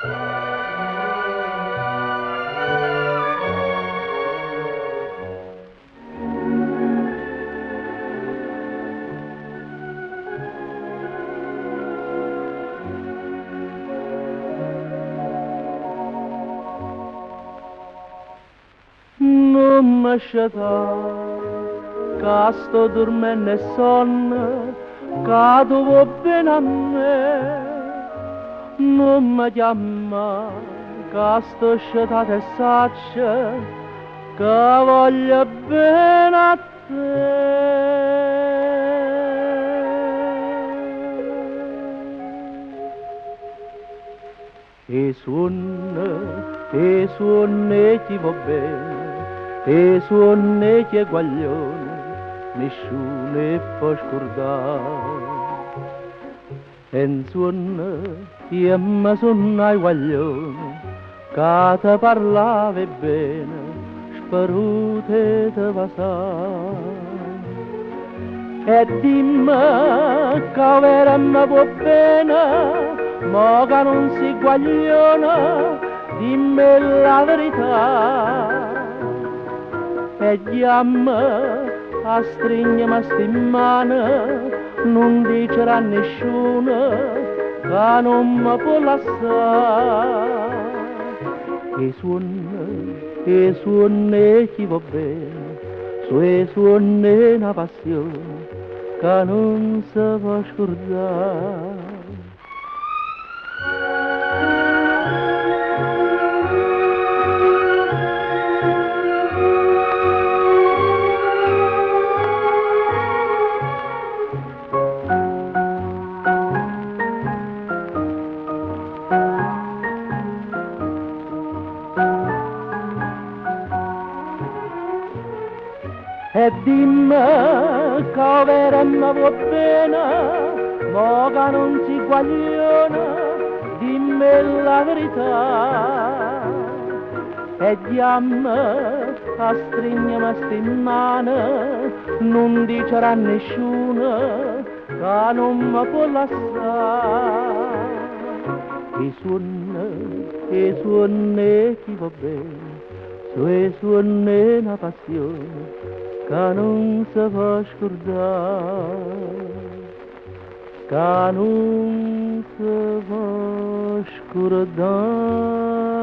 Nun me scetà, ca sto durmenno e sonno, ca tu vuò bene a me. Nun me chiammà, ca sto scetato e saccio ca voglio bene a te. E suonne, 'e suonne 'e chi vò bene, 'e suonne 'e chi è guaglione, nisciuno 'e pò scurdà. E 'nsuonno io me sunnaje guaglione ca te parlava 'e bene, sperute 'e te vasà. E dimme ca overo me vuò bene, mo ca nun si guagliona, dimme la verità. E ghiamme, astrigneme sti mmane, nun dicere a nisciuno ca nun me può lassà. 'E suonne, 'e suonne 'e chi vò bene, so' 'e suonne 'e na passione ca nun se pò scurdà. E dimme ca overo me vuò bene, mo ca nun si guagliona, dimme la verità. E ghiamme, astrigneme sti mmane, nun dicere a nisciuno ca nun me può lassà. 'E suonne, 'e suonne 'e chi vò bene, so' 'e suonne 'e na passione ca nun se pò scurdà. Ca nun se pò scurdà.